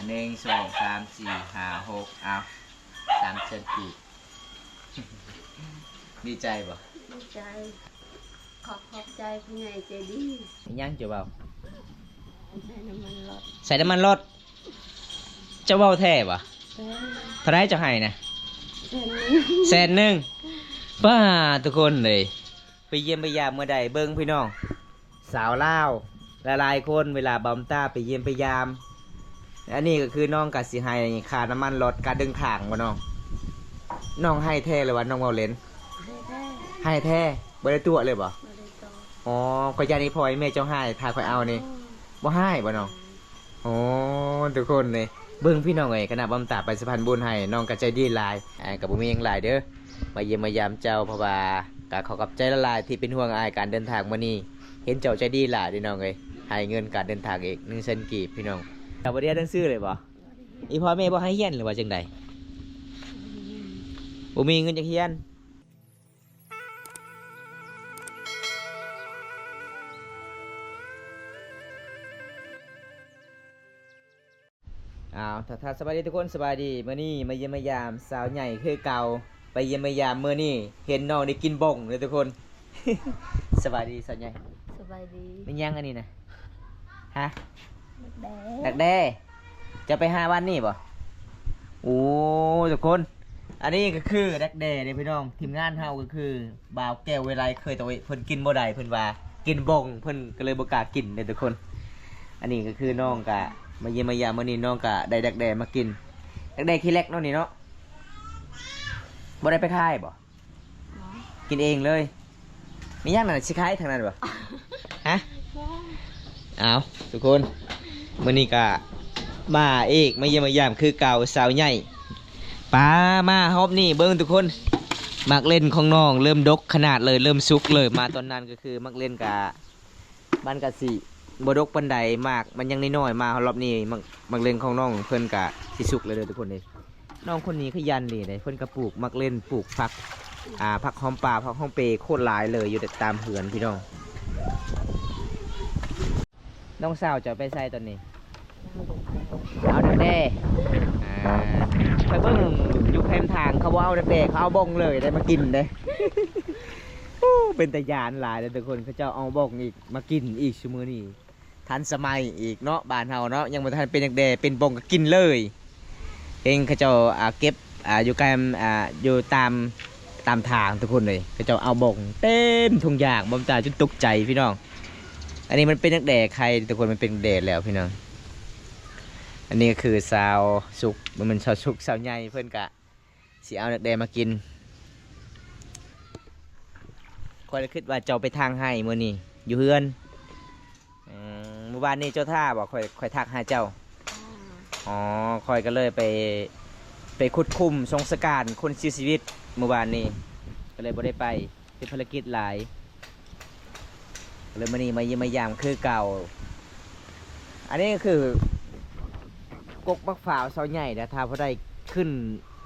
ໜຶ່ງ ສອງ ສາມ ສີ່ ຫ້າ ຫົກ ເອົາ ສາມແສນກີບ. ດີໃຈບໍ່? ດີໃຈ. ຂອບ ຂອບໃຈຜູ້ໃຫຍ່ໃຈດີ. ອີຫຍັງເຈົ້າເວົ້າ? ໃສ່ນ້ຳມັນລົດ. ໃສ່ນ້ຳມັນລົດ? ເຈົ້າເວົ້າແທ້ບໍ່? ແທ້. ເທົ່າໃດເຈົ້າໃຫ້ນະ? ແສນໜຶ່ງ. ແສນໜຶ່ງ. ປ້າ ທຸກຄົນເອີຍ ໄປຢ້ຽມໄປຢາມເມື່ອໃດ ເບິ່ງພີ່ນ້ອງ ສາວລາວຫຼາຍໆຄົນ ເວລາບ່າວຕາໄປຢ້ຽມໄປຢາມ. ອັນນີ້ກໍຄືນ້ອງກໍຊິໃຫ້ຄ່ານ້ຳມັນລົດ ຄ່າເດີນທາງບໍ່ນ້ອງ? ນ້ອງໃຫ້ແທ້ ຫຼືວ່ານ້ອງເວົ້າເຫຼັ້ນ? ໃຫ້ແທ້. ໃຫ້ແທ້. ບໍ່ໄດ້ຕົວະເລີຍບໍ່? ບໍ່ໄດ້ຕົວະ. ອໍ ຂ້ອຍຢ້ານອີ່ພໍ່ອີ່ແມ່ເຈົ້າຮ້າຍ ຖ້າຂ້ອຍເອົານີ້. ບໍ່. ບໍ່ຮ້າຍບໍ່ນ້ອງ? ໂອ້ ທຸກຄົນເອີຍ ເບິ່ງພີ່ນ້ອງເອີຍ ຂະໜາດບ່າວຕາໄປສະພານບຸນໃຫ້ ນ້ອງກໍໃຈດີຫຼາຍ. ອ່າ ກໍບໍ່ມີຫຍັງຫຼາຍເດີ ມາຢ້ຽມມາຢາມເຈົ້າ ເພາະວ່າກໍຂໍຂອບໃຈຫຼາຍໆ ທີ່ເປັນຫ່ວງອ້າຍການເດີນທາງມື້ນີ້. ເຫັນເຈົ້າໃຈດີຫຼາຍພີ່ນ້ອງເອີຍ ໃຫ້ເງິນການເດີນທາງອີກໜຶ່ງແສນກີບພີ່ນ້ອງ. ເຈົ້າບໍ່ໄດ້ຮຽນໜັງສືເລີຍບໍ່? ອີ່ພໍ່ແມ່ບໍ່ໃຫ້ຮຽນ ຫຼືວ່າຈັ່ງໃດ? ບໍ່ມີເງິນຈະຮຽນ. ອ້າວ ທັກທາຍສະບາຍດີທຸກຄົນ ສະບາຍດີ. ມື້ນີ້ມາຢ້ຽມມາຢາມສາວໃຫຍ່ຄືເກົ່າ ໄປຢ້ຽມມາຢາມ. ມື້ນີ້ເຫັນນ້ອງໄດ້ກິນບົ້ງເດີທຸກຄົນ. ສະບາຍດີສາວໃຫຍ່. ສະບາຍດີ. ແມ່ນຫຍັງອັນນີ້ນະ? ຮະ? ດັກແດ້. ດັກແດ້. ເຈົ້າໄປຫາວັນນີ້ບໍ່? ໂອ້ ທຸກຄົນ ອັນນີ້ກໍຄືດັກແດ້ເດ້ພີ່ນ້ອງ. ທີມງານເຮົາກໍຄືບ່າວແກ້ວ ເວໄລ ເຄີຍຕະເວະ ເພິ່ນກິນບໍ່ໄດ້ ເພິ່ນວ່າກິນບົ້ງ ເພິ່ນກໍເລີຍບໍ່ກ້າກິນເດ້ທຸກຄົນ. ອັນນີ້ກໍຄືນ້ອງກະມາຢ້ຽມມາຢາມ ມື້ນີ້ນ້ອງກະໄດ້ດັກແດ້ມາກິນ. ດັກແດ້ຂີ້ເຫຼັກເນາະນີ້ເນາະ. ບໍ່ໄດ້ໄປຂາຍບໍ່? ກິນເອງເລີຍ. ມີຫຍັງນັ້ນ ຊິຂາຍທາງນັ້ນບໍ່? ຮະ? ອ້າວ ທຸກຄົນ ມື້ນີ້ກະມາອີກ ມາຢ້ຽມມາຢາມຄືເກົ່າ ສາວໃຫຍ່. ປາ ມາຮອບນີ້ເບິ່ງທຸກຄົນ ໝາກເຫຼັ້ນຂອງນ້ອງເລີ່ມດົກຂະໜາດເລີຍ ເລີ່ມສຸກເລີຍ. ມາຕອນນັ້ນກໍຄືໝາກເຫຼັ້ນກະ ມັນກະຊິບໍ່ດົກປານໃດ ໝາກມັນຍັງນ້ອຍໆ. ມາຮອບນີ້ ໝາກ ໝາກເຫຼັ້ນຂອງນ້ອງເພິ່ນກະຊິສຸກແລ້ວເດີທຸກຄົນເອີຍ. ນ້ອງຄົນນີ້ຂະຫຍັນດີເດ້ ເພິ່ນກະປູກໝາກເຫຼັ້ນ ປູກຜັກ ອ່າ ຜັກຫອມປ່າ ຜັກຫອມເປໂຄດຫຼາຍເລີຍ ຢູ່ຕາມເຮືອນພີ່ນ້ອງ. ນ້ອງສາວເຈົ້າໄປໃສຕອນນີ້? ເອົາດັກແດ້. ອ່າ ຂ້ອຍເບິ່ງຢູ່ແຄມທາງ ເຂົາບໍ່ເອົາດັກແດ້ ເຂົາເອົາບົ້ງເລີຍໄດ້ມາກິນເດ້. ໂອ້ ເປັນຕາຢ້ານຫຼາຍເດ້ທຸກຄົນ ເຂົາເຈົ້າເອົາບົ້ງອີກມາກິນອີກຊຸມື້ນີ້. ທັນສະໄໝອີກເນາະ ບ້ານເຮົາເນາະ ຍັງບໍ່ທັນເປັນດັກແດ້ ເປັນບົ້ງກໍກິນເລີຍ. ເຫັນເຂົາເຈົ້າ ອ່າ ເກັບ ອ່າ ຢູ່ໃກ້ ອ່າ ຢູ່ຕາມ ຕາມທາງທຸກຄົນເອີຍ ເຂົາເຈົ້າເອົາບົ້ງເຕັມທຸງຢາງ ບ່າວຕາຈົນຕົກໃຈພີ່ນ້ອງ. ອັນນີ້ມັນເປັນດັກແດ້ໄຂ່ທຸກຄົນ ມັນເປັນດັກແດ້ແລ້ວພີ່ນ້ອງ. ອັນນີ້ກໍຄືສາວສຸກ ບໍ່ແມ່ນສາວສຸກ ສາວໃຫຍ່ ເພິ່ນກະຊິເອົາດັກແດ້ມາກິນ. ຂ້ອຍລະຄິດວ່າເຈົ້າໄປທາງໄຮ່ມື້ນີ້ຢູ່ເຮືອນ. ອືມ ມື້ວານນີ້ເຈົ້າຖ້າບໍ່? ຂ້ອຍ ຂ້ອຍທັກຫາເຈົ້າ. ອໍ ຂ້ອຍກໍເລີຍໄປ ໄປຂຸດຂຸມສົງສະການຄົນເສຍຊີວິດມື້ວານນີ້ ກໍເລີຍບໍ່ໄດ້ໄປ ຕິດພາລະກິດຫຼາຍ. ກໍເລີຍມື້ນີ້ມາຢ້ຽມມາຢາມຄືເກົ່າ. ອັນນີ້ກໍຄືກົກໝາກພ້າວສາວໃຫຍ່ນະ ຖ້າຜູ້ໃດຂຶ້ນ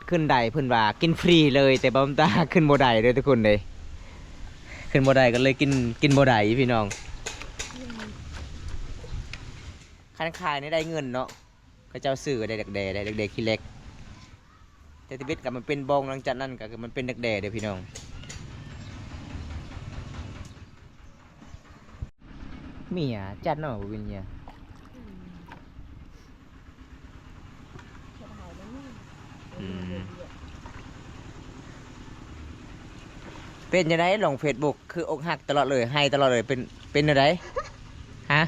ຂຶ້ນໄດ້ເພິ່ນວ່າກິນຟຣີເລີຍ ແຕ່ບ່າວຕາຂຶ້ນບໍ່ໄດ້ເດີທຸກຄົນເດ້ ຂຶ້ນບໍ່ໄດ້ກໍເລີຍກິນ ກິນບໍ່ໄດ້ພີ່ນ້ອງ. ຄັນຂາຍນີ້ໄດ້ເງິນເນາະ ເຂົາເຈົ້າຊື້ໄດ້ດັກແດ້ ໄດ້ດັກແດ້ຂີ້ເຫຼັກ ແຕ່ທຳອິດກໍມັນເປັນບົ້ງ ຫຼັງຈາກນັ້ນກໍຄືມັນເປັນດັກແດ້ເດີພີ່ນ້ອງ. ເມຍຈັດເນາະ ບໍ່ເປັນເມຍ. ອືມ ເປັນຈັ່ງໃດ ລົງເຟສບຸກຄືອົກຫັກຕະຫຼອດເລີຍ ໄຫ້ຕະຫຼອດເລີຍ ເປັນ ເປັນແນວໃດ? ຮະ?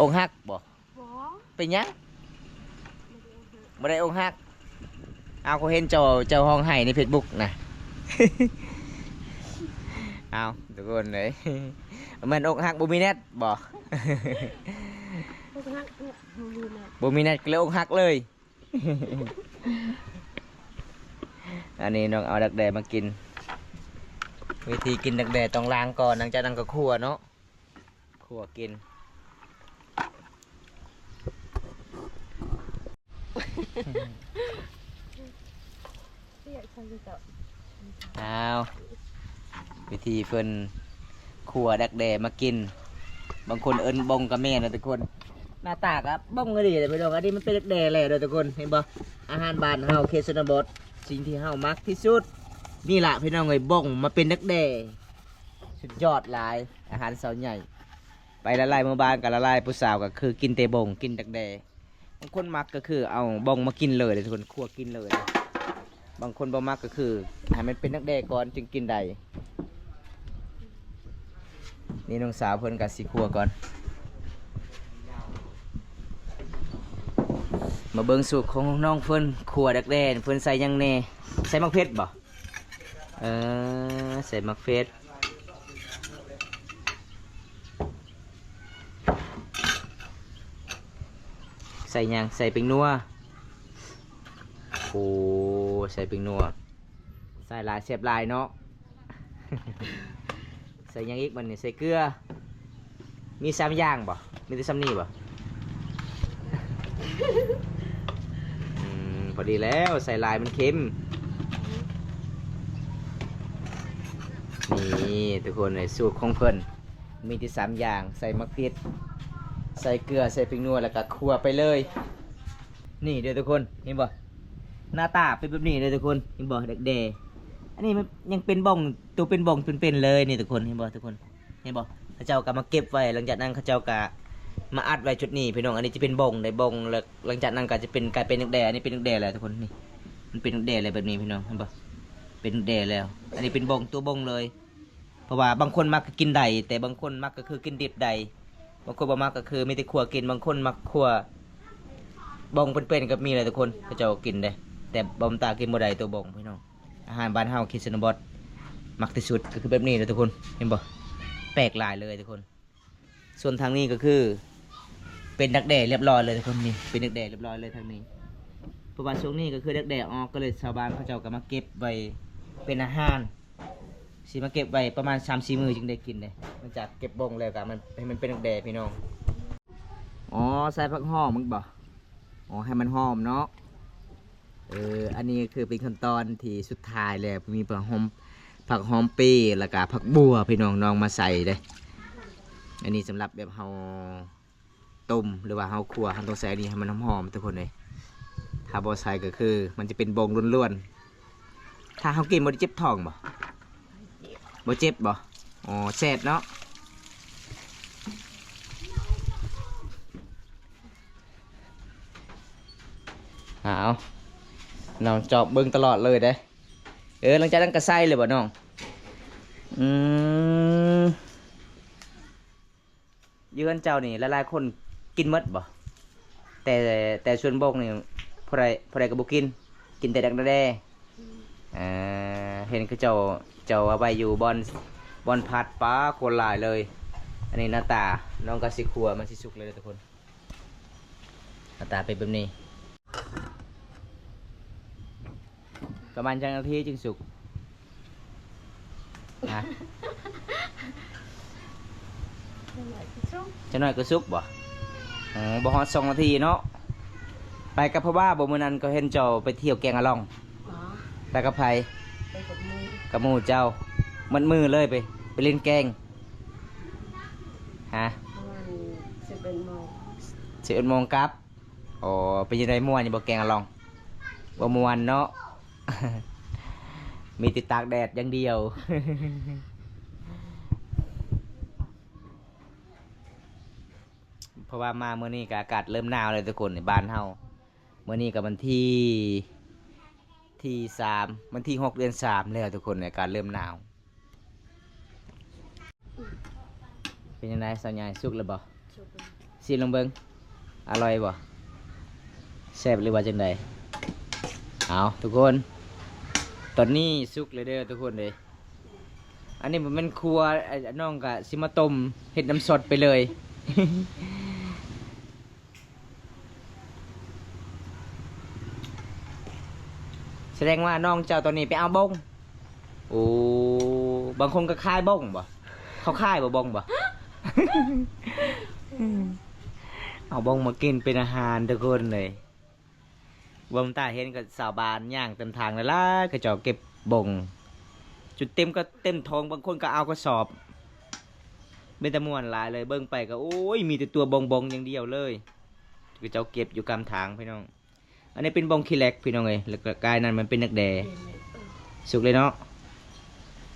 ອົກຫັກບໍ່? ບໍ່. ເປັນຫຍັງ? ບໍ່ໄດ້ອົກຫັກ. ເອົາ ຂ້ອຍເຫັນເຈົ້າ ເຈົ້າຮ້ອງໄຫ້ໃນເຟສບຸກນະ. ເອົາ ທຸກຄົນເອີຍ ແມ່ນອົກຫັກບໍ່ມີແນັດບໍ່? ອົກຫັກບໍ່ມີແນັດ ບໍ່ມີແນັດກໍເລີຍອົກຫັກເລີຍ. ອັນນີ້ນ້ອງເອົາດັກແດ້ມາກິນ. ວິທີກິນດັກແດ້ຕ້ອງລ້າງກ່ອນ ຫຼັງຈາກນັ້ນກໍຂົ້ວເນາະ. ຂົ້ວກິນ. ອ້າວ ວິທີເພິ່ນຂົ້ວດັກແດ້ມາກິນ. ບາງຄົນເອີ້ນບົ້ງກໍແມ່ນນະທຸກຄົນ. ໜ້າຕາກໍບົ້ງອີ່ຫຼີເດ້ພີ່ນ້ອງ. ອັນນີ້ມັນເປັນດັກແດ້ແລ້ວເດີທຸກຄົນ ເຫັນບໍ່? ອາຫານບ້ານເຮົາເຂດຊົນນະບົດ ສິ່ງທີ່ເຮົາມັກທີ່ສຸດ ນີ້ລະພີ່ນ້ອງເອີຍ ບົ້ງມາເປັນດັກແດ້ ສຸດຍອດຫຼາຍ. ອາຫານຊາວໃຫຍ່ ໄປຫຼາຍໆໝູ່ບ້ານກໍຫຼາຍໆ ຜູ້ສາວກໍຄືກິນແຕ່ບົ້ງ ກິນດັກແດ້. ບາງຄົນມັກກໍຄືເອົາບົ້ງມາກິນເລີຍເດ້ທຸກຄົນ ຂົ້ວກິນເລີຍ. ບາງຄົນບໍ່ມັກກໍຄືໃຫ້ມັນເປັນດັກແດ້ກ່ອນຈຶ່ງກິນໄດ້. ນີ້ນ້ອງສາວເພິ່ນກໍຊິຂົ້ວກ່ອນ. ມາເບິ່ງສູດຂອງນ້ອງເພິ່ນ ຂົ້ວດັກແດ້ ເພິ່ນໃສ່ຫຍັງແດ່? ໃສ່ໝາກເຜັດບໍ່? ເອີ ໃສ່ໝາກເຜັດ ໃສ່ຫຍັງ? ໃສ່ແປ້ງນົວ. ໂອ້ ໃສ່ແປ້ງນົວ ໃສ່ຫຼາຍແຊບຫຼາຍເນາະ. ໃສ່ຫຍັງອີກບັດນີ້? ໃສ່ເກືອ. ມີສາມຢ່າງບໍ່? ມີແຕ່ສ່ຳນີ້ບໍ່? ອືມ ພໍດີແລ້ວ ໃສ່ຫຼາຍມັນເຄັມ. ນີ້ທຸກຄົນເອີຍ ສູດຂອງເພິ່ນມີແຕ່ສາມຢ່າງ ໃສ່ໝາກເຜັດ ໃສ່ເກືອ ໃສ່ແປ້ງນົວ ແລ້ວກໍຂົ້ວໄປເລີຍ. ນີ້ເດີທຸກຄົນ ເຫັນບໍ່? ໜ້າຕາເປັນແບບນີ້ເດີທຸກຄົນ ເຫັນບໍ່? ດັກແດ້ ອັນນີ້ມັນຍັງເປັນບົ້ງ ໂຕເປັນບົ້ງເປັນໆເລີຍນີ້ທຸກຄົນ ເຫັນບໍ່ທຸກຄົນ? ເຫັນບໍ່? ເຂົາເຈົ້າກໍມາເກັບໄວ້ ຫຼັງຈາກນັ້ນເຂົາເຈົ້າກໍມາອັດໄວ້ຈຸດນີ້ພີ່ນ້ອງ. ອັນນີ້ຈະເປັນບົ້ງເດ້ ບົ້ງ ແລ້ວຫຼັງຈາກນັ້ນກໍຈະເປັນ ກາຍເປັນດັກແດ້. ອັນນີ້ເປັນດັກແດ້ແລ້ວທຸກຄົນ ນີ້ມັນເປັນດັກແດ້ແລ້ວແບບນີ້ພີ່ນ້ອງ ເຫັນບໍ່? ເປັນດັກແດ້ແລ້ວ ອັນນີ້ເປັນບົ້ງ ຕົວບົ້ງເລີຍ. ເພາະວ່າບາງຄົນມັກກໍກິນໄດ້ ແຕ່ບາງຄົນມັກກໍຄືກິນດິບໄດ້ ບາງຄົນບໍ່ມັກກໍຄືມີແຕ່ຂົ້ວກິນ. ບາງຄົນມັກຂົ້ວ ບົ້ງເປັນໆກໍມີແຫຼະທຸກຄົນ ເຂົາເຈົ້າກິນເດ້ ແຕ່ບ່າວຕາກິນບໍ່ໄດ້ຕົວບົ້ງພີ່ນ້ອງ. ອາຫານບ້ານເຮົາເຂດຊົນນະບົດ ມັກທີ່ສຸດກໍຄືແບບນີ້ເດ້ທຸກຄົນ ເຫັນບໍ່? ແປກຫຼາຍເລີຍທຸກຄົນ. ສ່ວນທາງນີ້ກໍຄືເປັນດັກແດ້ລຽບຮ້ອຍເລີຍທຸກຄົນ ນີ້ເປັນດັກແດ້ລຽບຮ້ອຍເລີຍທາງນີ້. ເພາະວ່າຊ່ວງນີ້ກໍຄືດັກແດ້ອອກ ກໍເລີຍຊາວບ້ານເຂົາເຈົ້າກໍມາເກັບໄວ້ເປັນອາຫານ ຊິມາເກັບໄວ້ປະມານສາມສີ່ມື້ຈຶ່ງໄດ້ກິນເດ້. ຫຼັງຈາກເກັບບົ້ງແລ້ວກໍມັນ ໃຫ້ມັນເປັນດັກແດ້ພີ່ນ້ອງ. ອໍ ໃສ່ຜັກຫອມມັນບໍ່? ອໍ ໃຫ້ມັນຫອມເນາະ. ເອີ ອັນນີ້ຄືເປັນຂັ້ນຕອນທີ່ສຸດທ້າຍແລ້ວ ມີຜັກຫອມ ຜັກຫອມເປ ແລ້ວກະຜັກບົ່ວພີ່ນ້ອງ ນ້ອງມາໃສ່ເດ້. ອັນນີ້ສຳລັບແບບເຮົາຕົ້ມ ຫຼືວ່າເຮົາຂົ້ວ ເຮົາຕ້ອງໃສ່ອັນນີ້ໃຫ້ມັນຫອມໆທຸກຄົນເອີຍ. ຖ້າບໍ່ໃສ່ກໍຄືມັນຈະເປັນບົ້ງລ້ວນໆ. ຖ້າເຮົາກິນບໍ່ໄດ້ເຈັບທ້ອງບໍ່? ບໍ່ເຈັບບໍ່? ອໍ ແຊບເນາະ. ອ້າວ ນ້ອງຈອບເບິ່ງຕະຫຼອດເລີຍເດ້. ເອີ ຫຼັງຈາກນັ້ນກໍໃສ່ເລີຍບໍ່ນ້ອງ? ອືມ ຢູ່ເຮືອນເຈົ້ານີ້ຫຼາຍໆຄົນກິນໝົດບໍ່? ແຕ່ ແຕ່ສ່ວນບົ້ງນີ້ຜູ້ໃດ ຜູ້ໃດກໍບໍ່ກິນ ກິນແຕ່ດັກແດ້. ອືມ ເອີ ເຫັນເຂົາເຈົ້າ ເຈົ້າເອົາໄວ້ຢູ່ບ່ອນ ບ່ອນພັດ ປາ ຄົນຫຼາຍເລີຍ. ອັນນີ້ໜ້າຕາ ນ້ອງກໍຊິຂົ້ວ ມັນຊິສຸກເລີຍເດີທຸກຄົນ. ໜ້າຕາເປັນແບບນີ້ ປະມານຈັກນາທີຈຶ່ງສຸກ? ຮະ? ຈັກໜ້ອຍກໍສຸກບໍ່? ອໍ ບໍ່ຮອດສອງນາທີເນາະ. ໄປກັບພະບ່າວບໍ່? ມື້ນັ້ນກໍເຫັນເຈົ້າໄປທ່ຽວແກງອະລ່ອງ. ອໍ ໄປກັບໃຜ? ໄປກັບໝູ່ ກັບໝູ່ເຈົ້າ. ໝົດມື້ເລີຍໄປ ໄປຫຼິ້ນແກງ? ຮະ? ປະມານສິບເອັດໂມງ ສິບເອັດໂມງກັບ. ອໍ ເປັນຈັ່ງໃດ ມ່ວນຢູ່ບໍ່ແກງອະລ່ອງ? ບໍ່ມ່ວນເນາະ ມີແຕ່ຕາກແດດຢ່າງດຽວ. ເພາະວ່າມາມື້ນີ້ກໍອາກາດເລີ່ມໜາວແລ້ວທຸກຄົນ ໃນບ້ານເຮົາ. ມື້ນີ້ກໍວັນທີ ທີສາມ ວັນທີຫົກ ເດືອນສາມແລ້ວທຸກຄົນ ອາກາດເລີ່ມໜາວ. ເປັນຈັ່ງໃດສາວໃຫຍ່ ສຸກແລ້ວບໍ່? ສຸກແລ້ວ. ຊີມລອງເບິ່ງ ອະລ່ອຍບໍ່? ແຊບຫຼືວ່າຈັ່ງໃດ? ເອົາທຸກຄົນ ຕອນນີ້ສຸກແລ້ວເດີທຸກຄົນເອີຍ. ອັນນີ້ບໍ່ແມ່ນຄົວ ນ້ອງກະຊິມາຕົ້ມເຮັດນ້ຳຊົດໄປເລີຍ. ສະແດງວ່ານ້ອງເຈົ້າຕອນນີ້ໄປເອົາບົ້ງ. ໂອ້ ບາງຄົນກໍຂາຍບົ້ງບໍ່? ເຂົາຂາຍບໍ່ບົ້ງບໍ່? ເອົາບົ້ງມາກິນເປັນອາຫານທຸກຄົນເລີຍ. ເບິ່ງຕາເຫັນກໍຊາວບ້ານຍ່າງເຕັມທາງຫຼາຍໆ ເຂົາເຈົ້າເກັບບົ້ງ ຈົນເຕັມ ກໍເຕັມຖົງ ບາງຄົນກໍເອົາກະສອບ. ເປັນຕາມ່ວນຫຼາຍເລີຍ ເບິ່ງໄປກໍ ໂອ້ຍ ມີແຕ່ຕົວບົ້ງໆຢ່າງດຽວເລີຍ. ເຂົາເຈົ້າເກັບຢູ່ກຳທາງພີ່ນ້ອງ. ອັນນີ້ເປັນບ່ອງຂີ້ເຫຼັກພີ່ນ້ອງເອີຍ ແລ້ວກໍກາຍນັ້ນມັນເປັນດັກແດ້. ສຸກເລີຍເນາະ.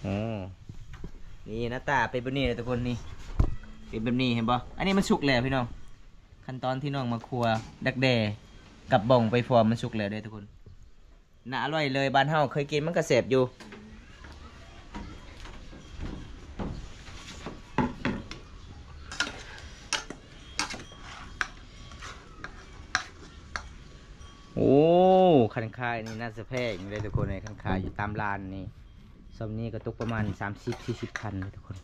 ໂອ້ ນີ້ໜ້າຕາເປັນແບບນີ້ເດີທຸກຄົນ. ນີ້ ເປັນແບບນີ້ ເຫັນບໍ່? ອັນນີ້ມັນສຸກແລ້ວພີ່ນ້ອງ. ຂັ້ນຕອນທີ່ນ້ອງມາຄົວດັກແດ້ກັບບ່ອງໄປພ້ອມ ມັນສຸກແລ້ວເດີທຸກຄົນ. ໜ້າອະລ່ອຍເລີຍ ບ້ານເຮົາເຄີຍກິນມັນກໍແຊບຢູ່. ໂອ້ ຄັນຂາຍນີ້ໜ້າຈະແພງຢູ່ເດ້ທຸກຄົນເອີຍ. ຄັນຂາຍຢູ່ຕາມຮ້ານນີ້ ຊ່ຳນີ້ກໍຕົກປະມານສາມສິບສີ່ສິບພັນເດ້ທຸກຄົນ.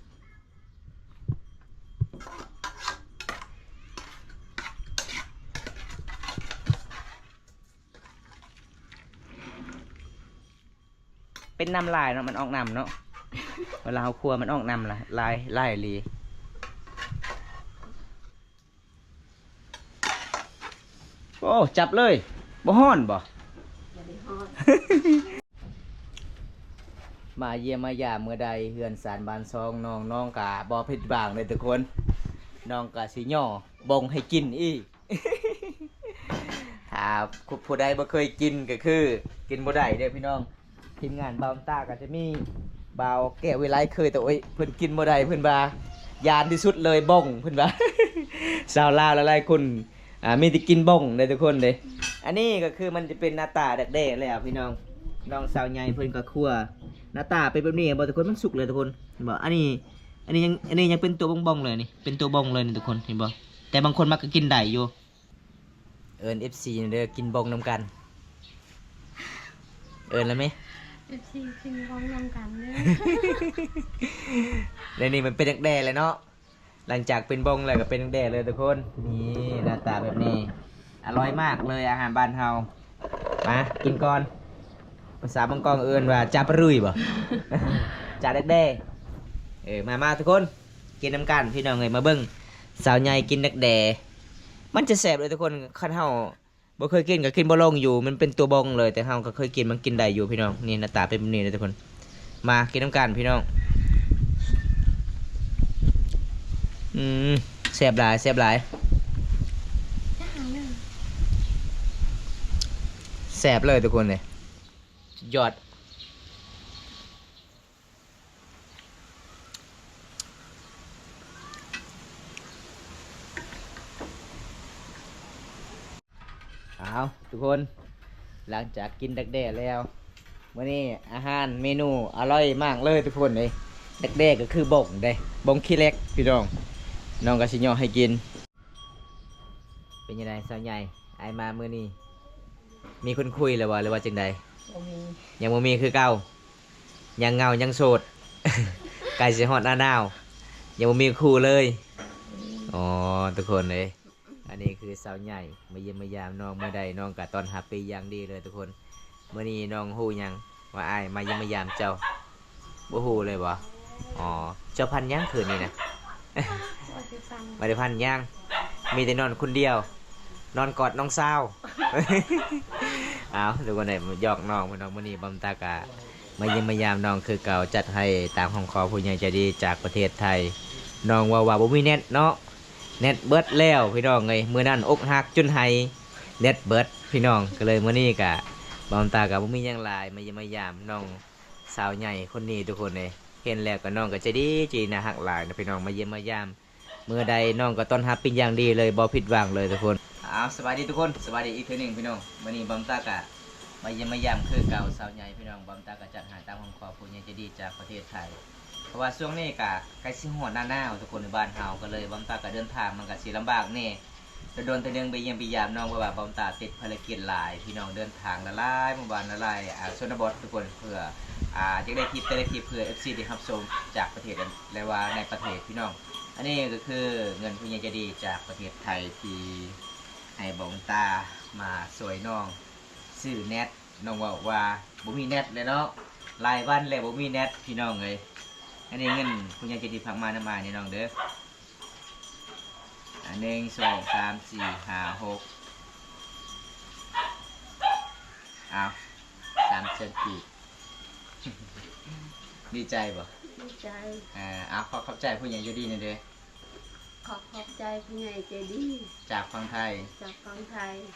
ເປັນນ້ຳລາຍເນາະ ມັນອອກນ້ຳເນາະ. ເວລາເຮົາຄົວມັນອອກນ້ຳລະ ລາຍ ລາຍອີ່ຫຼີ. ໂອ້ ຈັບເລີຍ. ບໍ່ຮ້ອນບໍ່? ບໍ່ໄດ້ຮ້ອນ. ມາຢ້ຽມມາຢາມເມື່ອໃດ ເຮືອນຊານບ້ານຊ່ອງນ້ອງ ນ້ອງກະບໍ່ຜິດຫວັງເດ້ທຸກຄົນ. ນ້ອງກະຊິຍໍບ່ອງໃຫ້ກິນອີກ. ຖ້າຜູ້ໃດບໍ່ເຄີຍກິນກໍຄືກິນບໍ່ໄດ້ເດີ້ພີ່ນ້ອງ. ທີມງານບ່າວຕາກໍຈະມີບ່າວແກ້ວວິໄລ ເຄີຍແຕ່ ໂອ້ຍ ເພິ່ນກິນບໍ່ໄດ້ ເພິ່ນວ່າຢ້ານທີ່ສຸດເລີຍ ບ່ອງ ເພິ່ນວ່າ. ຊາວລາວຫຼາຍໆຄົນ ອ່າ ມີແຕ່ກິນບ່ອງເດ້ທຸກຄົນເດ້. ອັນນີ້ກໍຄືມັນຈະເປັນໜ້າຕາດັກແດ້ແລ້ວພີ່ນ້ອງ. ນ້ອງສາວໃຫຍ່ເພິ່ນກໍຄົວ ໜ້າຕາເປັນແບບນີ້ ເຫັນບໍ່ທຸກຄົນ? ມັນສຸກແລ້ວທຸກຄົນ ເຫັນບໍ່? ອັນນີ້ ອັນນີ້ຍັງ ອັນນີ້ຍັງເປັນຕົວບ່ອງໆເລີຍນີ້ ເປັນຕົວບ່ອງເລີຍນີ້ທຸກຄົນ ເຫັນບໍ່? ແຕ່ບາງຄົນມັກກໍກິນໄດ້ຢູ່. ເອີ້ນເອັຟຊີແດ່ເດີ ກິນບ່ອງນຳກັນ. ເອີ້ນລະແມ ເອັຟຊີກິນບ່ອງນຳກັນເດີ. ແລ້ວນີ້ມັນເປັນດັກແດ້ແລ້ວເນາະ. ຫຼັງຈາກເປັນບ່ອງແລ້ວກໍເປັນດັກແດ້ເລີຍທຸກຄົນ. ນີ້ໜ້າຕາແບບນີ້ ອະລ່ອຍມາກເລີຍ ອາຫານບ້ານເຮົາ. ມາກິນກ່ອນ. ພາສາບາງກອກເອີ້ນວ່າຈາປະລຸຍບໍ່? ຈາດັກແດ້. ເອີ ມາ ມາທຸກຄົນ ກິນນຳກັນພີ່ນ້ອງເອີຍ. ມາເບິ່ງສາວໃຫຍ່ກິນດັກແດ້ ມັນຈະແຊບເລີຍທຸກຄົນ. ຄັນເຮົາບໍ່ເຄີຍກິນກໍກິນບໍ່ລົງຢູ່ ມັນເປັນຕົວບ່ອງເລີຍ. ແຕ່ເຮົາກໍເຄີຍກິນ ມັນກິນໄດ້ຢູ່ພີ່ນ້ອງ. ນີ້ໜ້າຕາເປັນແບບນີ້ເລີຍທຸກຄົນ. ມາກິນນຳກັນພີ່ນ້ອງ. ອືມ ແຊບຫຼາຍ ແຊບຫຼາຍ ແຊບເລີຍທຸກຄົນເລີຍ. ສຸດຍອດ. ເອົາທຸກຄົນ ຫຼັງຈາກກິນດັກແດ້ແລ້ວ ມື້ນີ້ອາຫານເມນູອະລ່ອຍມາກເລີຍທຸກຄົນເອີຍ. ດັກແດ້ກໍຄືບ່ອງເດ້ ບ່ອງຂີ້ເຫຼັກພີ່ນ້ອງ. ນ້ອງກໍຊິຍໍໃຫ້ກິນ. ເປັນຈັ່ງໃດສາວໃຫຍ່ ອ້າຍມາມື້ນີ້ ມີຄົນຄຸຍແລ້ວບໍ່ ຫຼືວ່າຈັ່ງໃດ? ບໍ່ມີ. ຍັງບໍ່ມີຄືເກົ່າ ຍັງເຫງົາ ຍັງໂສດ. ໃກ້ຊິຮອດໜ້າໜາວ ຍັງບໍ່ມີຄູ່ເລີຍ. ອືມ ອໍ ທຸກຄົນເອີຍ ອັນນີ້ຄືສາວໃຫຍ່ມາຢ້ຽມມາຢາມນ້ອງ ເມື່ອໃດນ້ອງກໍຕ້ອນຮັບເປັນຢ່າງດີເລີຍທຸກຄົນ. ມື້ນີ້ນ້ອງຮູ້ຫຍັງວ່າອ້າຍມາຢ້ຽມມາຢາມເຈົ້າ? ບໍ່ຮູ້ເລີຍບໍ່? ອໍ ເຈົ້າພັນຫຍັງຄືນນີ້ນະ? ບໍ່ໄດ້ພັນ ບໍ່ໄດ້ພັນຫຍັງ ມີແຕ່ນອນຄົນດຽວ ນອນກອດນ້ອງສາວ. ເອົາ ທຸກຄົນເອີຍ ຢອກນ້ອງພີ່ນ້ອງ. ມື້ນີ້ບອມຕາກະມາຢ້ຽມມາຢາມນ້ອງຄືເກົ່າ ຈັດໃຫ້ຕາມຄຳຂໍຜູ້ໃຫຍ່ໃຈດີຈາກປະເທດໄທ. ນ້ອງເວົ້າວ່າບໍ່ມີແນັດເນາະ ແນັດເບິດແລ້ວພີ່ນ້ອງເອີຍ. ມື້ນັ້ນອົກຫັກຈົນໄຫ້ ແນັດເບິດພີ່ນ້ອງ. ກໍເລີຍມື້ນີ້ກະບອມຕາກະບໍ່ມີຫຍັງຫຼາຍ ມາຢ້ຽມມາຢາມນ້ອງ ສາວໃຫຍ່ຄົນນີ້ທຸກຄົນເອີຍ. ເຫັນແລ້ວກໍນ້ອງກໍໃຈດີ ໃຈໜ້າຮັກຫຼາຍນະພີ່ນ້ອງ ມາຢ້ຽມມາຢາມ. ເມື່ອໃດນ້ອງກໍຕ້ອນຮັບເປັນຢ່າງດີເລີຍ ບໍ່ຜິດຫວັງເລີຍທຸກຄົນ. ອ້າວ ສະບາຍດີທຸກຄົນ ສະບາຍດີອີກເທື່ອໜຶ່ງພີ່ນ້ອງ. ມື້ນີ້ບອມຕາກະມາຢ້ຽມມາຢາມຄືເກົ່າສາວໃຫຍ່ພີ່ນ້ອງ. ບອມຕາກະຈັດໃຫ້ຕາມຄຳຂໍຜູ້ໃຫຍ່ໃຈດີຈາກປະເທດໄທ ເພາະວ່າຊ່ວງນີ້ກະໃກ້ຊິຮອດໜ້າໜາວທຸກຄົນ ໃນບ້ານເຮົາ ກໍເລີຍບອມຕາກະເດີນທາງມັນກະຊິລຳບາກແດ່. ໂດນໆເທື່ອໜຶ່ງໄປຢ້ຽມໄປຢາມນ້ອງ ເພາະວ່າບອມຕາຕິດພາລະກິດຫຼາຍ ພີ່ນ້ອງເດີນທາງຫຼາຍໆ ໝູ່ບ້ານຫຼາຍໆ ອ່າ ຊົນນະບົດທຸກຄົນ ເພື່ອ ອ່າ ຢາກໄດ້ຄລິບແຕ່ລະຄລິບ ເພື່ອເອັຟຊີໄດ້ຮັບຊົມຈາກປະເທດ ແລະວ່າໃນປະເທດພີ່ນ້ອງ. ອັນນີ້ກໍຄືເງິນຜູ້ໃຫຍ່ໃຈດີຈາກປະເທດໄທ ທີ່ໃຫ້ບອມຕາມາຊ່ວຍນ້ອງຊື້ແນັດ. ນ້ອງເວົ້າວ່າບໍ່ມີແນັດແລ້ວເນາະ ຫຼາຍວັນແລ້ວບໍ່ມີແນັດພີ່ນ້ອງເອີຍ. ອັນນີ້ເງິນຜູ້ໃຫຍ່ໃຈດີຝາກມານຳອ້າຍນີ້ນ້ອງເດີ. ອ່າ ໜຶ່ງ ສອງ ສາມ ສີ່ ຫ້າ ຫົກ ອ້າວ ສາມແສນກີບ. ດີໃຈບໍ່? ດີໃຈ. ອ່າ ອ້າວ ຂໍຂອບໃຈຜູ້ໃຫຍ່ໃຈດີແດ່ເດີ. ຂໍຂອບໃຈຜູ້ໃຫຍ່ໃຈດີຈາກຝັ່ງໄທ ຈາກຝັ່ງໄທ.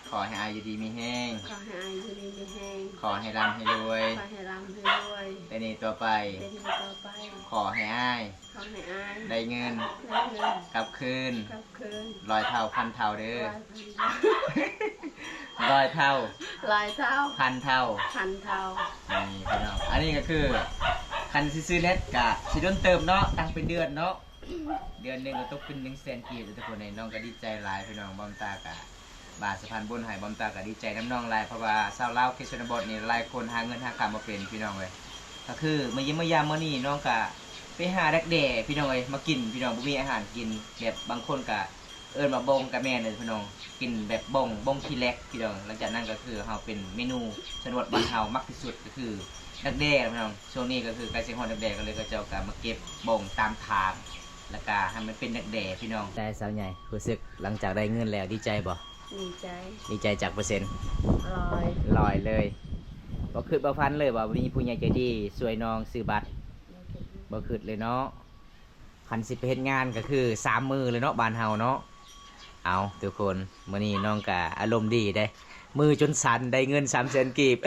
ຂໍໃຫ້ອ້າຍຢູ່ດີມີແຮງ ຂໍໃຫ້ອ້າຍຢູ່ດີມີແຮງ ຂໍໃຫ້ລ່ຳໃຫ້ລວຍ ຂໍໃຫ້ລ່ຳໃຫ້ລວຍ ແຕ່ນີ້ຕໍ່ໄປ ແຕ່ນີ້ຕໍ່ໄປ ຂໍໃຫ້ອ້າຍ ຂໍໃຫ້ອ້າຍ ໄດ້ເງິນ ໄດ້ເງິນ ກັບຄືນ ກັບຄືນ ຮ້ອຍເທົ່າພັນເທົ່າເດີ ຮ້ອຍເທົ່າ ຮ້ອຍເທົ່າ ຮ້ອຍເທົ່າ ພັນເທົ່າ ພັນເທົ່າ. ນີ້ພີ່ນ້ອງ ອັນນີ້ກໍຄື ຄັນຊິຊື້ເນັດກະຊິດົນເຕີບເນາະ ຕັ້ງເປັນເດືອນເນາະ ເດືອນໜຶ່ງກໍຕົກເປັນໜຶ່ງແສນກີບ ທຸກຄົນເອີຍ. ນ້ອງກໍດີໃຈຫຼາຍພີ່ນ້ອງ ບອມຕາກະ ບ່າວສະພານບຸນໃຫ້ ບອມຕາກະດີໃຈນຳນ້ອງຫຼາຍ ເພາະວ່າຊາວລາວເຂດຊົນນະບົດນີ້ ຫຼາຍຄົນຫາເງິນຫາຄຳບໍ່ເປັນພີ່ນ້ອງເອີຍ. ກໍຄືມາຢ້ຽມມາຢາມມື້ນີ້ ນ້ອງກະໄປຫາດັກແດ້ພີ່ນ້ອງເອີຍ ມາກິນພີ່ນ້ອງ ບໍ່ມີອາຫານກິນ ແບບບາງຄົນກະ ເອີ້ນວ່າບົງກະແມ່ນເດີພີ່ນ້ອງ ກິນແບບບົງ ບົງຂີ້ເຫຼັກພີ່ນ້ອງ. ຫຼັງຈາກນັ້ນກໍຄືເຮົາເປັນເມນູຊົນນະບົດບ້ານເຮົາມັກທີ່ສຸດກໍຄືດັກແດ້ພີ່ນ້ອງ. ຊ່ວງນີ້ກໍຄືໃກ້ຊິຮອດດັກແດ້ ກໍເລີຍເຂົາເຈົ້າກໍມາເກັບບົງຕາມທາງ ແລ້ວກໍໃຫ້ມັນເປັນດັກແດ້ພີ່ນ້ອງ. ແຕ່ສາວໃຫຍ່ ຮູ້ສຶກຫຼັງຈາກໄດ້ເງິນແລ້ວ ດີໃຈບໍ່? ດີໃຈ. ດີໃຈຈັກເປີເຊັນ? ຮ້ອຍ ຮ້ອຍເລີຍ. ບໍ່ຄິດບໍ່ຝັນເລີຍວ່າມີຜູ້ໃຫຍ່ໃຈດີຊ່ວຍນ້ອງຊື້ບັດ. ບໍ່ຄິດ ບໍ່ຄິດເລີຍເນາະ. ຄັນຊິໄປເຮັດງານກໍຄືສາມມື້ເລີຍເນາະ ບ້ານເຮົາເນາະ. ເອົາ ທຸກຄົນ ມື້ນີ້ນ້ອງກະອາລົມດີເດ້ ມືຈົນສັ່ນ ໄດ້ເງິນສາມແສນກີບ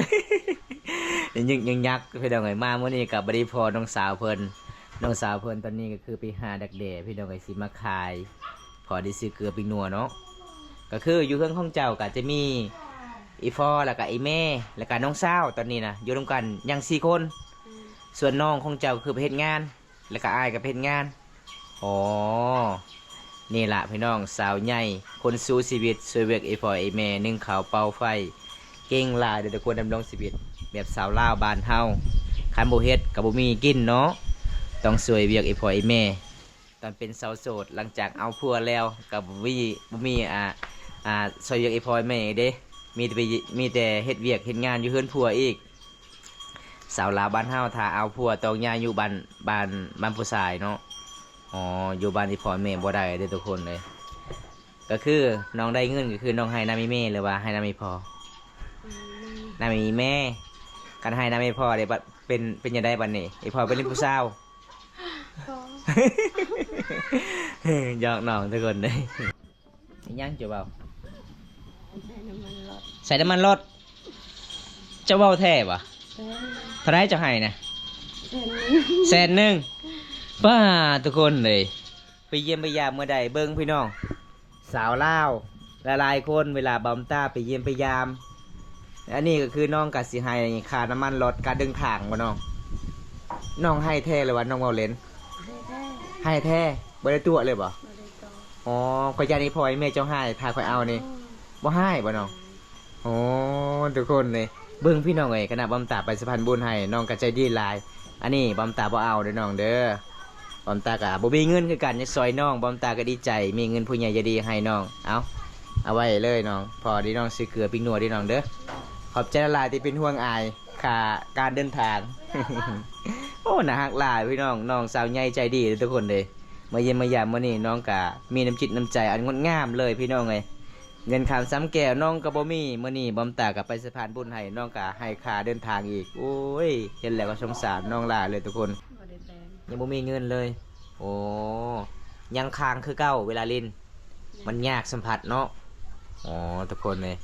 ຍຶກໆ ພີ່ນ້ອງເອີຍ. ມາມື້ນີ້ກໍບໍ່ໄດ້ພໍ້ນ້ອງສາວເພິ່ນ ນ້ອງສາວເພິ່ນຕອນນີ້ກໍຄືໄປຫາດັກແດ້ພີ່ນ້ອງເອີຍ ຊິມາຂາຍ ພໍໄດ້ຊື້ເກືອປີ້ງນົວເນາະ. ກໍຄືຢູ່ເຮືອນຂອງເຈົ້າກໍຈະມີອີ່ພໍ່ ແລ້ວກໍອີ່ແມ່ ແລ້ວກໍນ້ອງສາວ ຕອນນີ້ນະ ຢູ່ນຳກັນຍັງສີ່ຄົນ. ສ່ວນນ້ອງຂອງເຈົ້າຄືໄປເຮັດງານ ແລ້ວກໍອ້າຍກໍໄປເຮັດງານ. ອໍ ນີ້ລະພີ່ນ້ອງ ສາວໃຫຍ່ຄົນສູ້ຊີວິດ ຊ່ວຍວຽກອີ່ພໍ່ອີ່ແມ່ ໜຶ້ງເຂົ້າເປົ່າໄຟ ເກັ່ງຫຼາຍເດີທຸກຄົນ ດຳລົງຊີວິດແບບຊາວລາວບ້ານເຮົາ. ຄັນບໍ່ເຮັດກໍບໍ່ມີກິນເນາະ ຕ້ອງຊ່ວຍວຽກອີ່ພໍ່ອີ່ແມ່. ຕອນເປັນສາວໂສດ ຫຼັງຈາກເອົາຜົວແລ້ວກໍບໍ່ມີ ບໍ່ມີ ອ່າ ອ່າ ຊ່ວຍວຽກອີ່ພໍ່ອີ່ແມ່ເດ້ ມີແຕ່ໄປ ມີແຕ່ເຮັດວຽກເຮັດງານຢູ່ເຮືອນຜົວອີກ. ສາວລາວບ້ານເຮົາ ຖ້າເອົາຜົວຕ້ອງຍ້າຍຢູ່ບ້ານ ບ້ານ ບ້ານຜູ້ຊາຍເນາະ. ອໍ ຢູ່ບ້ານອີ່ພໍ່ແມ່ບໍ່ໄດ້ເດີທຸກຄົນເອີຍ. ກໍຄືນ້ອງໄດ້ເງິນ ກໍຄືນ້ອງໃຫ້ນຳອີ່ແມ່ ຫຼືວ່າໃຫ້ນຳອີ່ພໍ່? ໃຫ້ນຳອີ່ແມ່. ນຳອີ່ແມ່ ຄັນໃຫ້ນຳອີ່ພໍ່ເດ້ ບັດເປັນ ເປັນຈັ່ງໃດບັດນີ້? ອີ່ພໍ່ໄປຫຼິ້ນຜູ້ສາວ? ບໍ່. ຢອກນ້ອງທຸກຄົນເດີ. ອີຫຍັງເຈົ້າເວົ້າ? ໃສ່ນ້ຳມັນລົດ ໃສ່ນ້ຳມັນລົດ. ເຈົ້າເວົ້າແທ້ບໍ່? ແທ້. ເທົ່າໃດເຈົ້າໃຫ້ນະ? ແສນໜຶ່ງ. ແສນໜຶ່ງ. ປ້າ ທຸກຄົນເອີຍ ໄປຢ້ຽມໄປຢາມເມື່ອໃດ ເບິ່ງພີ່ນ້ອງ ສາວລາວຫຼາຍໆຄົນ ເວລາບອມຕາໄປຢ້ຽມໄປຢາມ. ອັນນີ້ກໍຄືນ້ອງກໍຊິໃຫ້ຄ່ານ້ຳມັນລົດ ການເດີນທາງບໍ່ນ້ອງ? ນ້ອງໃຫ້ແທ້ ຫຼືວ່ານ້ອງເວົ້າເຫຼັ້ນ? ໃຫ້ແທ້. ໃຫ້ແທ້ ບໍ່ໄດ້ຕົວະເລີຍບໍ່? ບໍ່ໄດ້ຕົວະ. ອໍ ຂ້ອຍຢ້ານອີ່ພໍ່ອີ່ແມ່ເຈົ້າຮ້າຍ ຖ້າຂ້ອຍເອົານີ້. ອໍ ບໍ່ຮ້າຍບໍ່ນ້ອງ? ໂອ້ ທຸກຄົນເອີຍ ເບິ່ງພີ່ນ້ອງເອີຍ ຂະໜາດບອມຕາໄປສະພານບຸນໃຫ້ ນ້ອງກໍໃຈດີຫຼາຍ. ອັນນີ້ບອມຕາບໍ່ເອົາເດີນ້ອງເດີ ບອມຕາກໍບໍ່ມີເງິນຄືກັນ ຢາກຊ່ອຍນ້ອງ ບອມຕາກໍດີໃຈ ມີເງິນຜູ້ໃຫຍ່ໃຈດີໃຫ້ນ້ອງ. ເອົາ ເອົາໄວ້ເລີຍນ້ອງ ພໍດີນ້ອງຊື້ເກືອປີ້ງນົວເດີນ້ອງເດີ. ຂອບໃຈຫຼາຍໆທີ່ເປັນຫ່ວງອ້າຍ ຄ່າການເດີນທາງ. ໂອ້ ໜ້າຮັກຫຼາຍພີ່ນ້ອງ ນ້ອງສາວໃຫຍ່ໃຈດີເດີທຸກຄົນເດີ. ມາຢ້ຽມມາຢາມມື້ນີ້ ນ້ອງກໍມີນ້ຳຈິດນ້ຳໃຈອັນງົດງາມເລີຍພີ່ນ້ອງເອີຍ. ເງິນຄຳຊຳແກ້ວນ້ອງກໍບໍ່ມີ ມື້ນີ້ບອມຕາກໍໄປສະພານບຸນໃຫ້ ນ້ອງກໍໃຫ້ຄ່າເດີນທາງອີກ. ໂອ້ຍ ເຫັນແລ້ວກໍສົງສານນ້ອງຫຼາຍເລີຍທຸກຄົນ. ບໍ່ໄດ້ແປງ ຍັງບໍ່ມີເງິນເລີຍ. ໂອ້ ຍັງຄ້າງຄືເກົ່າ ເວລາຫຼິ້ນ ມັນຍາກສຳຜັດເນາະ. ອໍ ທຸກຄົນເອີຍ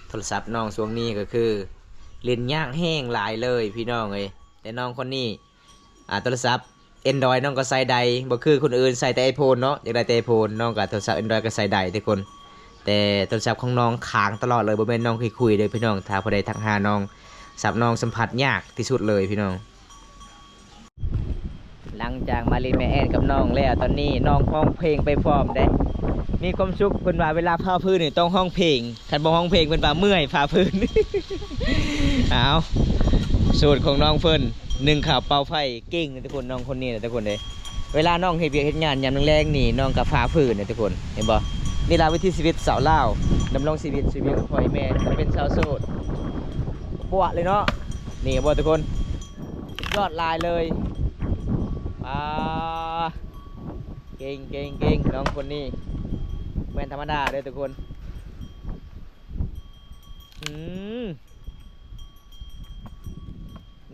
ໂທລະສັບນ້ອງຊ່ວງນີ້ກໍຄືຫຼິ້ນຍາກແຮງຫຼາຍເລີຍພີ່ນ້ອງເອີຍ. ແຕ່ນ້ອງຄົນນີ້ ອ່າ ໂທລະສັບ Android ນ້ອງກໍໃຊ້ໄດ້ ບໍ່ຄືຄົນອື່ນໃຊ້ແຕ່ iPhone ເນາະ ຢາກໄດ້ແຕ່ iPhone ນ້ອງກໍໂທລະສັບ Android ກໍໃຊ້ໄດ້ທຸກຄົນ. ແຕ່ໂທລະສັບຂອງນ້ອງຄ້າງຕະຫຼອດເລີຍ ບໍ່ແມ່ນນ້ອງຄຸຍໆເດີພີ່ນ້ອງ. ຖ້າຜູ້ໃດທັກຫານ້ອງ ສັບນ້ອງສຳຜັດຍາກທີ່ສຸດເລີຍພີ່ນ້ອງ. ຫຼັງຈາກມາຫຼິ້ນແມ່ແອນກັບນ້ອງແລ້ວ ຕອນນີ້ນ້ອງຮ້ອງເພງໄປພ້ອມເດ້ ມີຄວາມສຸກ. ເພິ່ນວ່າເວລາຜ່າຟືນນີ້ຕ້ອງຮ້ອງເພງ ຄັນບໍ່ຮ້ອງເພງເພິ່ນວ່າເມື່ອຍຜ່າຟືນ. ເອົາ ສູດຂອງນ້ອງເພິ່ນ ໜຶ້ງເຂົ້າເປົ່າໄຟ ເກັ່ງນະທຸກຄົນ ນ້ອງຄົນນີ້ນະທຸກຄົນເດ້. ເວລານ້ອງເຮັດວຽກເຮັດງານຍາມແລງໆນີ້ ນ້ອງກໍຜ່າຟືນນະທຸກຄົນ ເຫັນບໍ່? ນີ້ລະວິຖີຊີວິດຊາວລາວ ດຳລົງຊີວິດ ຊີວິດຂອງພໍ່ແມ່ ເປັນຊາວໂສດ ປວະເລີຍເນາະ. ນີ້ບໍ່ທຸກຄົນ ສຸດຍອດຫຼາຍເລີຍ. ປາ ເກັ່ງໆໆ ນ້ອງຄົນນີ້ ບໍ່ແມ່ນທຳມະດາເດີທຸກຄົນ. ອືມ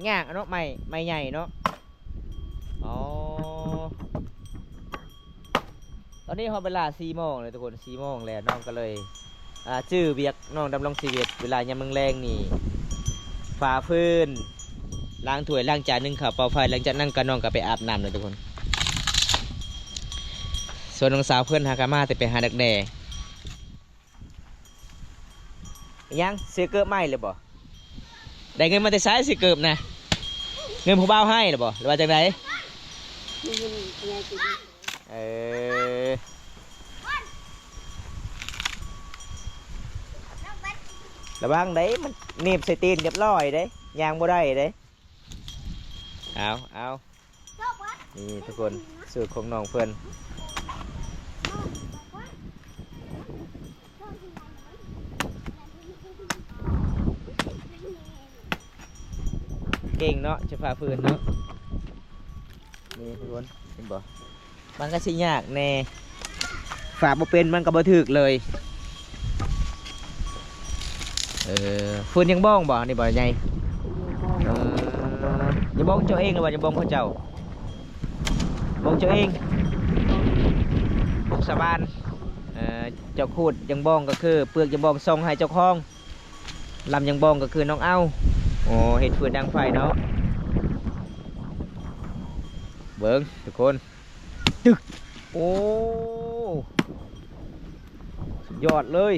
ຍາກເນາະ ໄມ້ ໄມ້ໃຫຍ່ເນາະ. ອໍ ຕອນ ນີ້ຮອດເວລາສີ່ໂມງແລ້ວທຸກຄົນ ສີ່ໂມງແລ້ວ ນ້ອງກໍເລີຍ ອ່າ ຈື່ວຽກນ້ອງດຳລົງຊີວິດ ເວລາຍາມແລງໆນີ້ ຝາຟືນ ລ້າງຖ້ວຍລ້າງຈານ ໜຶ້ງເຂົ້າ ເປົ່າໄຟ ຫຼັງຈາກນັ້ນກໍ ນ້ອງກໍໄປອາບນ້ຳແລ້ວທຸກຄົນ. ສ່ວນນ້ອງສາວເພິ່ນຫາກໍມາແຕ່ໄປຫາດັກແດ້. ຫຍັງ? ຊື້ເກີບໃໝ່ແລ້ວບໍ່? ໄດ້ເງິນມາແຕ່ໃສຊື້ເກີບນະ? ເງິນຜູ້ບ່າວໃຫ້ແລ້ວບໍ່ ຫຼືວ່າຈັ່ງໃດ? ເອີ ລະວັງເດ້ ມັນໜີບໃສ່ຕີນຮຽບຮ້ອຍເດ້ ຍ່າງບໍ່ໄດ້ເດ້. ເອົາ ເອົາ ນີ້ທຸກຄົນ ສູດຂອງນ້ອງເພິ່ນ ເກັ່ງເນາະ ຈະພາເພິ່ນເນາະ. ນີ້ທຸກຄົນ ເຫັນບໍ່? ມັນກໍຊິຍາກແດ່ ຝາບໍ່ເປັນມັນກໍບໍ່ຖືກເລີຍ. ເອີ ເພິ່ນຍັງບ້ອງບໍ່? ນີ້ບໍ່ໃຫຍ່? ເອີ ຍັງບ້ອງເຈົ້າເອງ ຫຼືວ່າຍັງບ້ອງເຂົາເຈົ້າ? ບ້ອງເຈົ້າເອງ ບ້ອງຊາວບ້ານ. ເອີ ເຈົ້າຂູດຍັງບ້ອງ ກໍຄືເປືອກຍັງບ້ອງ ສົ່ງໃຫ້ເຈົ້າຂອງ. ລຳຍັງບ້ອງກໍຄືນ້ອງເອົາ. ໂອ້ ເຮັດຟືນດັງໄຟເນາະ. ເບິ່ງທຸກຄົນ ຕຶກ ໂອ້ ສຸດຍອດເລີຍ.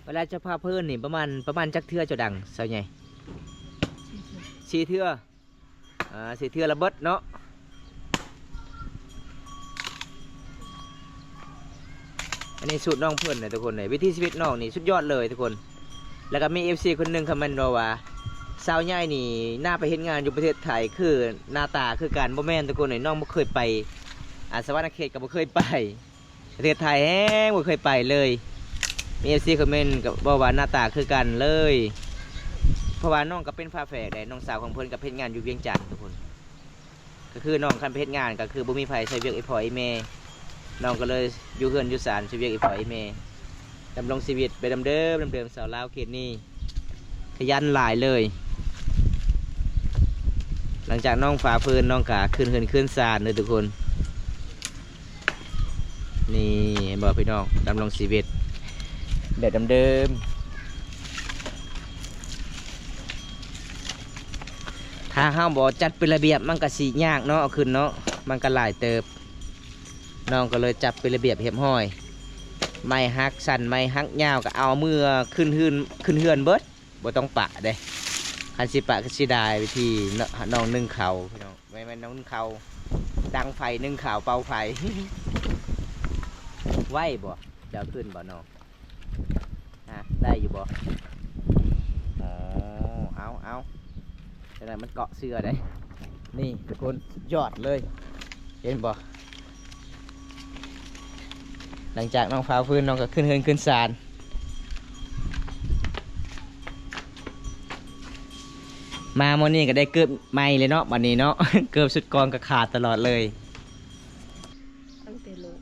ເວລາເຈົ້າພາເພີນນີ້ ປະມານ ປະມານຈັກເທື່ອເຈົ້າດັງ ສາວໃຫຍ່? ສີ່ເທື່ອ ອ່າ ສີ່ເທື່ອລະເບິດເນາະ. ອັນນີ້ສູດນ້ອງເພິ່ນນະທຸກຄົນເອີຍ ວິຖີຊີວິດນ້ອງນີ້ສຸດຍອດເລີຍທຸກຄົນ. ແລ້ວກໍມີເອັຟຊີຄົນໜຶ່ງຄອມເມັນມາວ່າ ສາວໃຫຍ່ນີ້ໜ້າໄປເຮັດງານຢູ່ປະເທດໄທ ຄືໜ້າຕາຄືກັນ. ບໍ່ແມ່ນທຸກຄົນເອີຍ ນ້ອງບໍ່ເຄີຍໄປ ອາ ສະຫວັນນະເຂດກໍບໍ່ເຄີຍໄປ. ປະເທດໄທແຮງບໍ່ເຄີຍໄປເລີຍ. ມີເອັຟຊີຄອມເມັນກໍບອກວ່າໜ້າຕາຄືກັນເລີຍ ເພາະວ່ານ້ອງກໍເປັນຝາແຝດໃດ໋. ນ້ອງສາວຂອງເພິ່ນກໍເຮັດງານຢູ່ວຽງຈັນທຸກຄົນ ກໍຄືນ້ອງຄັນໄປເຮັດງານກໍຄືບໍ່ມີໃຜຊ່ວຍວຽກອີ່ພໍ່ອີ່ແມ່ ນ້ອງກໍເລີຍຢູ່ເຮືອນຢູ່ຊານຊ່ວຍວຽກອີ່ພໍ່ອີ່ແມ່ ດຳລົງຊີວິດໄປດຳເດີມ ດຳເດີມ. ສາວລາວເຂດນີ້ ຂະຫຍັນຫຼາຍເລີຍ. ຫຼັງຈາກນ້ອງຝາເພີນ ນ້ອງກະຂຶ້ນເຮືອນຂຶ້ນຊານເດີທຸກຄົນ. ນີ້ເຫັນບໍ່ພີ່ນ້ອງ ດຳລົງຊີວິດແບບເດີມໆ. ຖ້າເຮົາບໍ່ຈັດເປັນລະບຽບ ມັນກະຊິຍາກເນາະ ເອົາຂຶ້ນເນາະ ມັນກະຫຼາຍເຕີບ. ນ້ອງກໍເລີຍຈັດເປັນລະບຽບຮຽບຮ້ອຍ ໄມ້ຫັກສັ້ນ ໄມ້ຫັກຍາວ ກໍເອົາເມືອຂຶ້ນເຮືອນ ຂຶ້ນເຮືອນເບິດ ບໍ່ຕ້ອງປະເດ້. ຄັນຊິປະກໍເສຍດາຍ ວິທີນ້ອງໜຶ້ງເຂົ້າພີ່ນ້ອງ ແມ່ນ ແມ່ນນ້ອງໜຶ້ງເຂົ້າ ດັງໄຟໜຶ້ງເຂົ້າ ເປົ່າໄຟ. ໄວບໍ່ ເຈົ້າຂຶ້ນບໍ່ນ້ອງ? ຮະ ໄດ້ຢູ່ບໍ່? ອໍ ເອົາ ເອົາ ຈັ່ງໃດມັນເກາະເສື້ອໄດ໋. ນີ້ທຸກຄົນ ສຸດຍອດເລີຍ ເຫັນບໍ່? ຫຼັງຈາກນ້ອງຝາຟືນ ນ້ອງກໍຂຶ້ນເຮືອນຂຶ້ນຊານ. ມາມື້ນີ້ກໍໄດ້ເກີບໃໝ່ເລີຍເນາະ ບັດນີ້ເນາະ ເກີບຊຸດກ່ອນກໍຂາດຕະຫຼອດເລີຍ. ຕັ້ງແຕ່ລູກ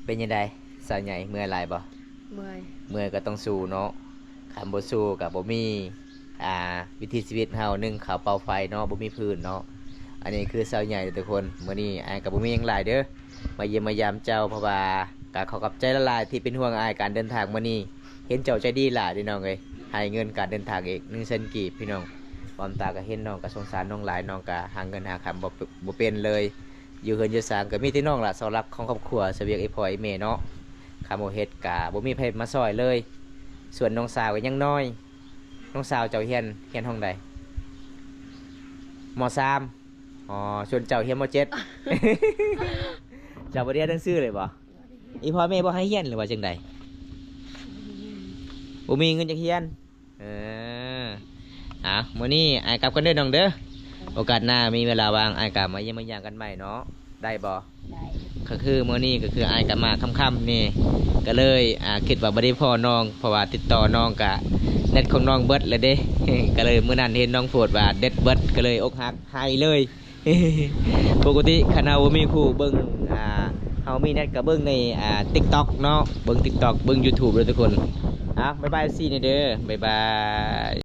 ເປັນຈັ່ງໃດສາວໃຫຍ່ ເມື່ອຍຫຼາຍບໍ່? ເມື່ອຍ ເມື່ອຍກໍຕ້ອງສູ້ເນາະ ຄັນບໍ່ສູ້ກໍບໍ່ມີ ອ່າ ວິຖີຊີວິດເຮົາ ໜຶ້ງເຂົ້າເປົ່າໄຟເນາະ ບໍ່ມີຟືນເນາະ. ອັນນີ້ຄືສາວໃຫຍ່ທຸກຄົນ ມື້ນີ້ອ້າຍກໍບໍ່ມີຫຍັງຫຼາຍເດີ ມາຢ້ຽມມາຢາມເຈົ້າ ເພາະວ່າກໍຂໍຂອບໃຈຫຼາຍໆທີ່ເປັນຫ່ວງອ້າຍການເດີນທາງມື້ນີ້. ເຫັນເຈົ້າໃຈດີຫຼາຍພີ່ນ້ອງເອີຍ ໃຫ້ເງິນການເດີນທາງອີກໜຶ່ງແສນກີບພີ່ນ້ອງ. ຄວາມຕາກໍເຫັນ ນ້ອງກໍສົງສານນ້ອງຫຼາຍ ນ້ອງກໍຫາເງິນຫາຄຳບໍ່ ບໍ່ເປັນເລີຍ. ຢູ່ເຮືອນຢູ່ຊານກໍມີແຕ່ນ້ອງລະເສົາຫຼັກຂອງຄອບຄົວ ຊ່ວຍວຽກອີ່ພໍ່ອີ່ແມ່ເນາະ. ຄັນບໍ່ເຮັດກໍບໍ່ມີໃຜມາຊ່ອຍເລີຍ. ສ່ວນນ້ອງສາວກໍຍັງນ້ອຍ. ນ້ອງສາວເຈົ້າຮຽນ ຮຽນຫ້ອງໃດ? ມໍສາມ. ອໍ ສ່ວນເຈົ້າຮຽນມໍເຈັດ. ເຈົ້າບໍ່ໄດ້ຮຽນໜັງສືເລີຍບໍ່? ອີ່ພໍ່ແມ່ບໍ່ໃຫ້ຮຽນ ຫຼືວ່າຈັ່ງໃດ? ບໍ່ມີເງິນຈະຮຽນ. ເອີ ອ່າ ມື້ນີ້ອ້າຍກັບກ່ອນເດີນ້ອງເດີ. ໂອກາດໜ້າມີເວລາວ່າງ ອ້າຍກໍມາຢ້ຽມມາຢາມກັນໃໝ່ເນາະ ໄດ້ບໍ່? ໄດ້. ກໍຄືມື້ນີ້ກໍຄືອ້າຍກໍມາຄ່ຳໆນີ້ ກໍເລີຍ ອ່າ ຄິດວ່າບໍ່ໄດ້ພໍ້ນ້ອງ ເພາະວ່າຕິດຕໍ່ນ້ອງກະເນັດຂອງນ້ອງເບິດແລ້ວເດ້. ກໍເລີຍມື້ນັ້ນເຫັນນ້ອງໂພສວ່າເນັດເບິດ ກໍເລີຍອົກຫັກ ໄຫ້ເລີຍ. ປົກກະຕິຄັນເຮົາບໍ່ມີຄູ່ເບິ່ງ ອ່າ ເຮົາມີແນັດກໍເບິ່ງໃນ ອ່າ TikTok ເນາະ ເບິ່ງ TikTok ເບິ່ງ YouTube ເດີທຸກຄົນ. ອ່ະ ບາຍບາຍ ເອັຟຊີ ແນ່ເດີ ບາຍບາຍ.